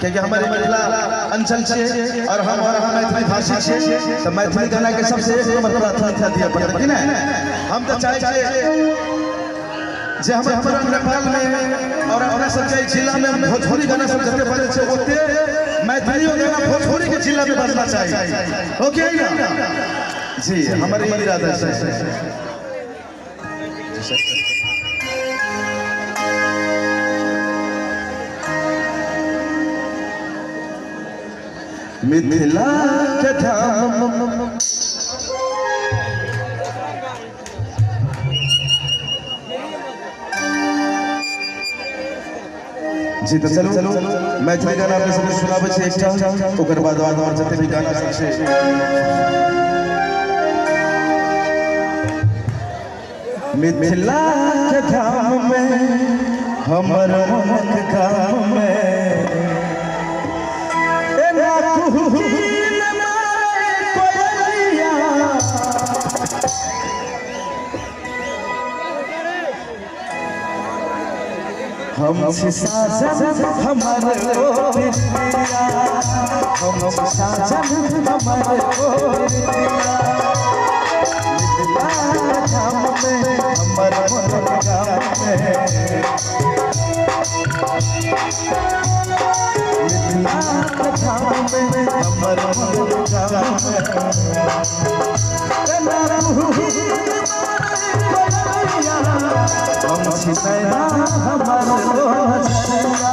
कियाकि हमर ई मिथिला अंचल छियै और हम और अहाँ मैथिली भाषी छियै, तऽ मैथिली गाना के सबसे एक नंबर प्राथमिकता दिअ पड़तै कि नहि? हम तऽ चाहै छियै जे हमर पूरा नेपाल में और अपना सब के जिला में भोजपुरी गाना सब जते बजै छै ओते मैथिलियो गाना भोजपुरी के जिला में बजना चाही। ओके ना जी, हमर ई इरादा छै। मिथिला के धाम जी। तऽ चलू, मैथिली गाना अपने सबके सुनाबै छी एकटा, ओकर बाद और जते भी गाना सब छै। मिथिला के धाम में, हमर मनक गाम में, एना कुहकी न मारे कोयलिया। हम छी साजन हमर ओ प्रिया, हम छी साजन हमर ओ प्रिया। मिथिला धाम में, हमर मन गाम में, मिथिला धाम में, हमर मन गाम में, एना हम छी नैना हमर ओ झरिया।